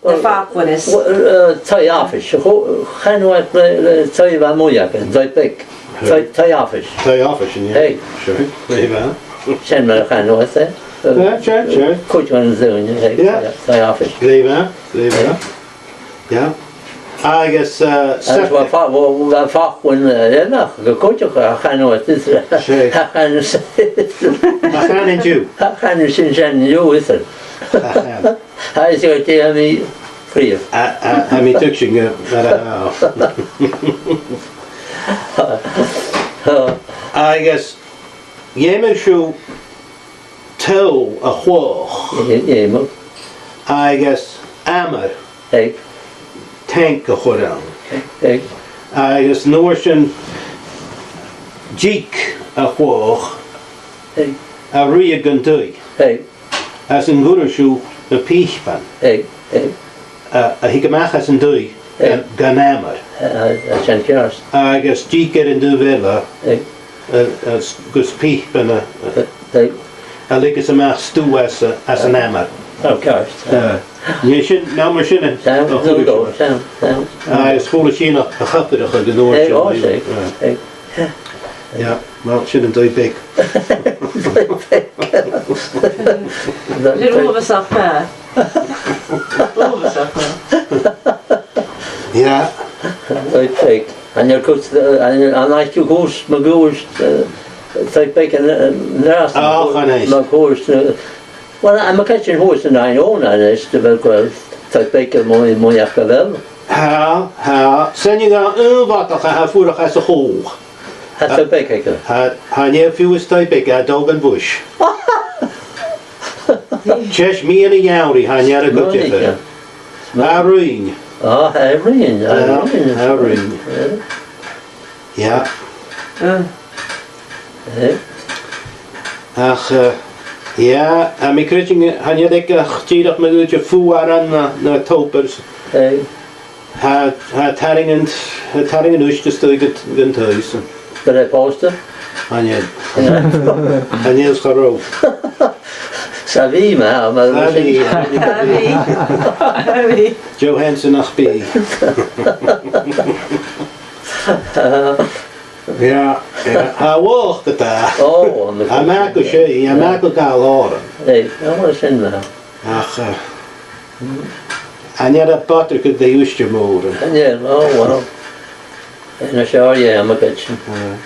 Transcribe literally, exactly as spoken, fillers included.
Na faclan is. Well, uh, taigh-oifis. Cho-, chan eil le, le taigh a bha mòr aca, taigh beag. Taigh, taigh-oifis. Taigh-oifis, yeah. Hey. Sure. Glè mhath. Sin mar a chanas iad e. Yeah, sure, sure. Cuid dhen daoine, hey, yeah. Taigh-oifis. Glè mhath, glè mhath. Yeah. Agus, uh, agus bha fa-, bha, bha faclan, uh, eile, gu cuideachd, a chanas iad, sure. A chanas. A chanas iad. A chanas iad sin, sin, is. A chanas. Tha e seo, tha mi prìomh. A, a, tha mi a' tuigsinn, uh, mar a tha. Agus dh'fheumadh sibh toll a chladhach. Dh'fheumadh. Agus amar. Aidh. Tank a chur ann. Aidh. Agus an uair sin dìg a chladhach. Aidh. A ruighinn gun taigh. Aidh. Agus an cuireadh sibh na pìoban. Aidh, aidh. A, a thig a-mach às an taigh, aidh, gun, gun amar. A, a, a, sin ceart. Agus dìg air an taobh eile, aidh, a, a, gus pìoban a, a, aidh, a leigeas a-mach stuth às a, às an amar. Ò, ceart. A, nì sin, no mar sin, a, sin, a chuireas sibh. Sin, sin. Agus chuala sinn a, a' chopaireachd aig an uair sin. Aidh, ò, aidh, aidh. Yeah, well, sin an taigh beag. Taigh beag. Sin uabhasach math. Uabhasach math. Yeah. Taigh beag. An e cus, an, an aithnich thu cus, ma ghabhas, eh, taigh beag an, an-dràsta? Ach, chan eil. Ma ghabhas, eh, well, I'm a catching horse in I own, and it's the big, well, taigh beag, mo, mo, ach a bheil. Tha, tha. Sin an aon bhodach a tha a' fuireach às a' chòch. Tha taigh beag aige. Tha, tha, chan eil fiù 's taigh beag, a' dol dhan bhush. Teis meadhan a' gheamhraidh, chan eil e gu diofar. A' ruin. Ah, a' ruin, a' ruin. A' ruin. Yeah. Ah. Eh? Ach, eh, yeah, tha mi a' creidsinn, chan eil aige ach dìreach mu dheireadh fuaran no, no toppers. Eh. Tha, tha tarraingean, tha tarraingean uisge a-staigh gun, gun taigh-san. Gu bheil e pòsta? Chan eil. Chan eil. Chan eil 's cha robh. Sa bhì, ma, ma, sa bhì, sa bhì. Sa bhì. Sa bhì. Johansen ach bì. Yeah, yeah. Tha a' bhòrd gu math. Ò, an... Tha e math gu sèimh, tha e math gu gabhail òran. Aidh, tha sin math. Ach, eh, chan eil e a' bodraigeadh ri uisge mòr. Chan eil, ò, well. An e seo, yeah, ma ghabhas. Eh.